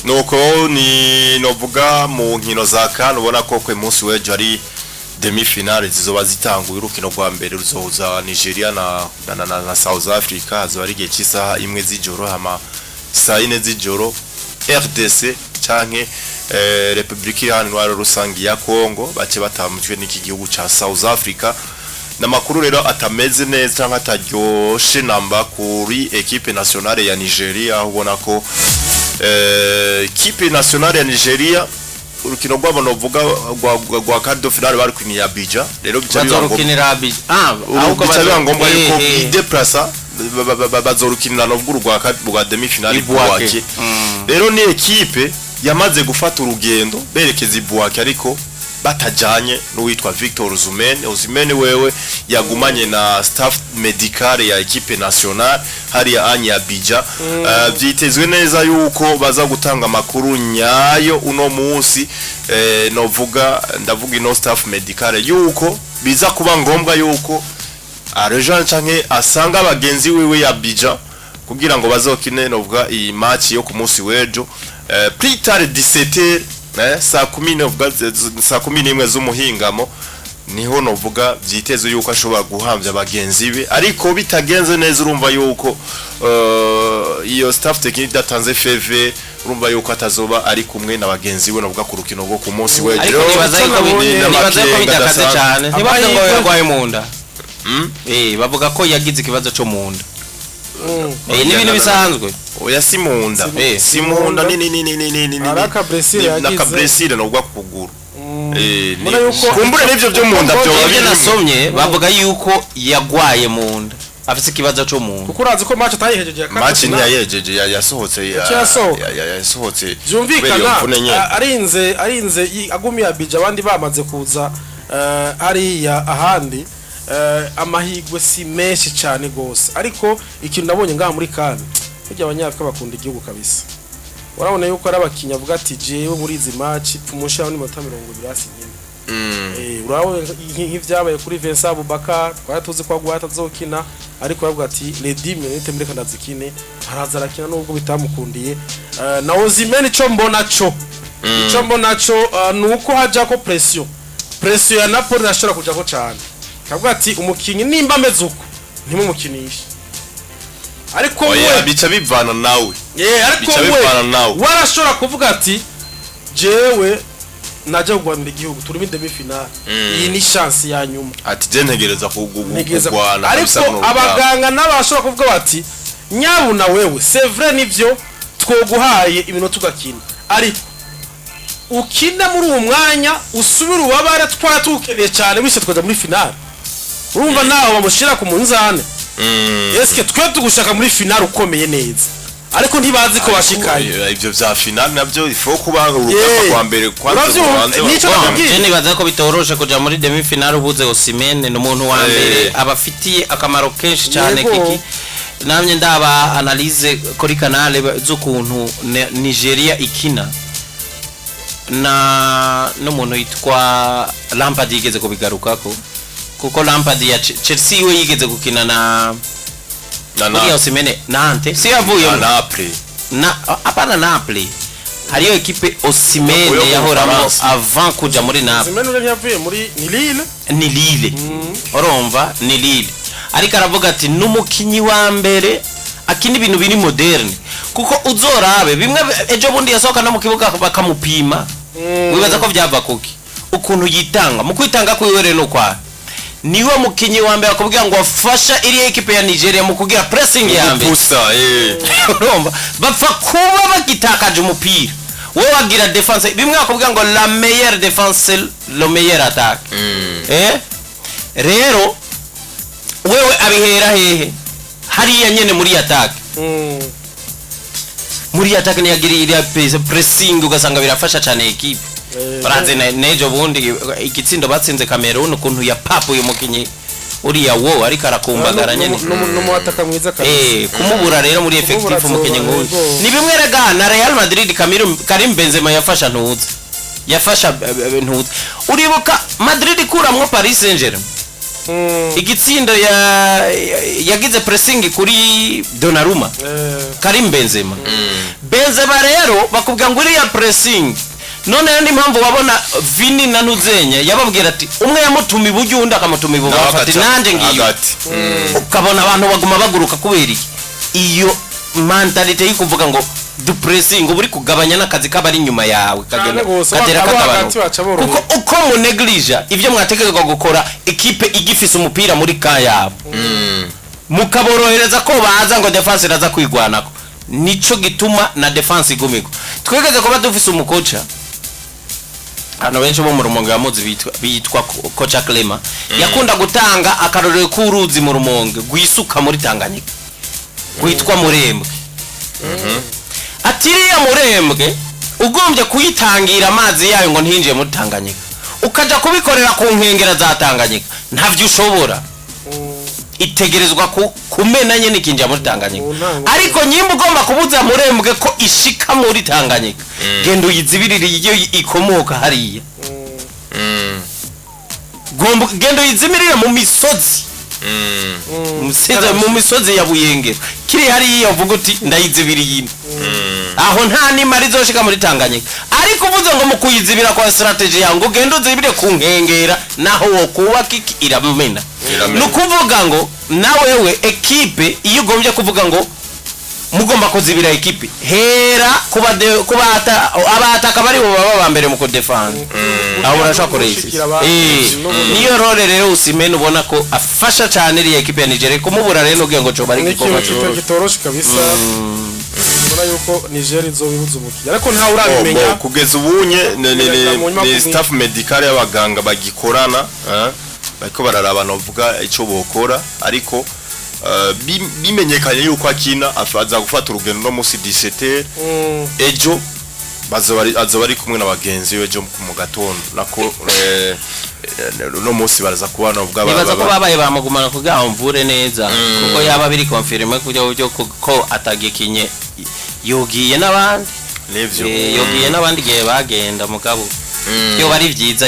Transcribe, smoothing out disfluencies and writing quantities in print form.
Nuko ni novuga mu nkino za CAN, ubona ko ku munsi w'ejo ari demi finale zizoba zitanguye. Urukino rwa mbere ruzohuza Nigeria na South Africa, hazoba ari igihe cy'isaha 1 z'ijoro. Hama saa 4 z'ijoro RDC canke Republika Iharanira Rusangi ya Congo bace batamujwe n'iki gihugu ca South Africa. Namakuru rero atameze neza canke ataryoshe namba kuri équipe nationale ya Nigeria, aho ubona ko équipe nationale ya Nigeria urukino rwabo novuga rwa quart de finale bari kwiniye Abidjan. Rero bica biba ngombwa Bazorukinira Abidjan, ah, ahubwo bica biba ngombwa yuko bideplasa, bazorukinira novuga urwa demi finale I Bouaké. Bouaké. Rero ni équipe yamaze gufata urugendo berekeza i Bouaké, ariko batajanye n'uwitwa Victor Osimhen. Osimhen wewe yagumanye na staff médicale ya équipe nationale hariya anya Abidjan. Vyitezwe neza yuko baza gutanga amakuru nyayo uno munsi, novuga ndavuga ino staff médicale, yuko biza kuba ngombwa yuko arejan canke asanga abagenzi wiwe ya Abidjan kugira ngo bazokine novuga iyi match yo ku munsi w'ejo, plus tard 17h, saa 10, novuga saa 11 z'umuhingamo niho novuga vyitezwe yuko ashobora guhamvya bagenzi be. Ariko bitagenze neza, urumva yuko iyo staff technique idatanze feve, urumva yuko atazoba ari kumwe na bagenzi we novuga ku rukino rwo ku munsi w'ejo. Ariko nibaza yuko Ni nibaza yuko n'amakenga bidakaze adasanzwe. cyane. Ntibavuga ngo Amahirwe- yarwaye mu nda. Bavuga ko yagize ikibazo cyo mu nda. Ni ibintu bisanzwe. Oya, si munda. Si munda, ni Ari aka blessure yagize. Naka blessure novuga ku kuguru. Mbona yuko- Kumbure n'ivyo byo munda byo Ibyo birimo. nasomye, bavuga yuko yagwaye mu nda, afite ikibazo cyo mu nda. Kuko urazi ko match atayihejeje ya Match ntiyayejeje, yasohotse Yaciye asohoka. Yasohotse kubera iyo Byumvikana mvune nyene. arinze agumiye Abidjan, abandi bamaze kuza hariya ahandi. Amahigwe si menshi cyane gose, ariko ikintu nabonye ngaha muri CAN, burya Abanyafrika bakunda igihugu kabisa. Urabona yuko ari abakinnyi avuga ati: "Jewe muri izi match pfumusha n'iminota 20 hasi nyine." Urabona nk'ivyabaye kuri Vincent Abubakar, twari tuzi ko agwaye atazokina, ariko aravuga ati: "Les 10 minutes mureka ndazikine." Araza arakina nubwo bitamukundiye. Na Osimhen, ico mbona co nuko hajako pression ya Napoli irashobora kujako cane, kavuga ati: "Umukinyi nimba ameze uko ntimumukinishe." Ariko Oya, we bica bivana nawe. Ariko Bica we bivana nawe. warashobora kuvuga ati: "Jewe najya kurwanira igihugu, turimo demi finale, iyi ni chance ya nyuma." Ati: "Je ntegereza Ntegereza kugwana kabisa ariko buno rugamba." Abaganga n'abashobora kuvuga bati: "Nyabuna wewe, c'est vrai, nivyo twoguhaye iminota ugakina, ariko ukine muri uwo mwanya usubire ubabare, twara tuwukeneye cyane, bityo tukajya muri finale." Urumva naho bamushyira ku munzane. Eske twe tugushaka muri finale ukomeye neza, ariko ntibazi ko bashikaye. Ivyo vya finale navyo ifo kuba urugamba rwa mbere kwanza Uravyumva? rubanze Nico barwana. nakubwiye. Je nibaza ko bitoroshe kuja muri demi finale ubuze Osimhen. Ni umuntu wa mbere abafitiye akamaro kenshi cyane. Kiki namye ndaba analyse kuri canal z'ukuntu Nigeria ikina, na n'umuntu yitwa Lampard yigeze kubigarukako, kuko Lampard ya Chelsea we yigeze gukina na Na uriya Osimhen Nantes si yavuyemo? Na Napoli. Na hapana, Napoli hariyo ekipe Osimhen Yo mu yahoramo Bufaransa. avant kuja muri Napoli. Osimhen uriya ntiyavuye muri ni Lille? Ni Lille, urumva ni Lille. Ariko aravuga ati n'umukinyi wa mbere akina ibintu biri moderne, kuko uzorabe bimwe ejo bundi yasohoka no mu kibuga bakamupima, wibaza ko byava kuki? Ukuntu yitanga, mu kwitanga kwiwe rero nukwa niwe mukinyi wa mbere akubwira ngo afasha iriya ekipe ya Nigeria mu kugira pressing ya mbere. Gusa Urumva bapfa kuba bagitakaje umupira, wowe wagira défense. Bimwe bakubwira ngo la meilleure défense c'est le meilleur attaque. Rero wewe abihera hehe? Hariya nyene muri attaque. Muri attaque niyagira iriya pressing, ugasanga birafasha cyane ekipe. Baranze nejo bundi igitsindo batsinze Cameroon, ukuntu yapapuye umukinyi uriya wo ariko arakumbagara nyene. N'umuataka mwiza kabisa. Kumubura rero muri Kumubura effectif umukinyi azoba, nk'uyu yego. ni bimwe rega na Real Madrid, Karim Benzema yafasha ntuza, yafasha ntuza. Uribuka Madrid ikuramwo Paris Saint-Germain? Igitsindo yagize pressing kuri Donnarumma, Karim Benzema. Benzema rero bakubwira ngo iriya pressing noneho ni impamvu wabona Vini na Nuzenya yababwira ati umwe yamutuma iburyo, undi akamutuma ibubamfu, ati agaca nanjye ngiyo. Hagati. Ukabona abantu baguma baguruka kubera iki? Iyo mentalité yo kuvuga ngo du pressing, uba uri kugabanya n'akazi k'abari inyuma yawe kagenda Cane gose, katera abo kagabanuka. hagati baca boroherwa. Kuko uko munegligea ibyo mwategerezwa gukora ekipe igifise umupira muri ka yabo, mukaborohereza ko baza ngo défense iraza kwigwanako, nico gituma na défense igumirwa. Twigeze kuba dufise umukoca, abantu benshi bo mu Rumonge bamuzi, bitwa Koca Clement. Yakunda gutanga akarorero k'uruzi mu Rumonge rwisuka muri Tanganyika rwitwa Murembwe. Ati iriya Murembwe ugombye kuyitangira amazi yayo ngo ntinjiye muri Tanganyika, ukaja kubikorera ku nkengera za Tanganyika, ntavyo ushobora. Itegerezwa kumena nyene ikinjira muri Tanganyika. Mu ntango. Ariko nyimba ugomba kubuza Murembwe ko ishika muri Tanganyika, genda uyizibirire iyo ikomoka hariya. Genda uyizimirire mu misozi, mu misozi ya Buyengero kiri hariya, uvuga uti ndayizibiriye ino, aho nta nimara izoshika muri Tanganyika. Ariko uvuze ngo mu kuyizibira kwa stratégie yawe ngo ugende uzibire ku nkengera, naho wo kubaka iki, iramena. Iramena. Ni ukuvuga ngo na wewe ekipe iyo ugombye kuvuga ngo mugomba kuzibira ekipe, hera kuba abataka bari bo baba ba mbere mu kudefanda, aho urashobora kureba. Gushikira abantu, Niyo role rero Osimhen ubona ko afasha cyane iriya ekipe ya Nigeria. Kumubura rero ugiye ngo coba ari Ni igikorwa ikintu kitoroshe kabisa. Ubona yuko Niger izobibuza umukiriya, ariko ntawe urabimenya. Bo, kugeza ubunye Mu nyuma ni staff médical y'abaganga bagikorana, bariko bararaba novuga ico bokora. Ariko bimenyekanye yuko akina, aza gufata urugendo no musi 17 ejo azoba ari kumwe na bagenzi be ejo mu gatondo nako no musi baraza kuba novuga Nibaza ko babaye bamugumana kugira ngo mvure neza, kuko yaba biri confirmé ku buryo ko atagikinye, yogiye n'abandi. Nivyo. Yogiye n'abandi igihe bagenda, mugabo yoba ari byiza.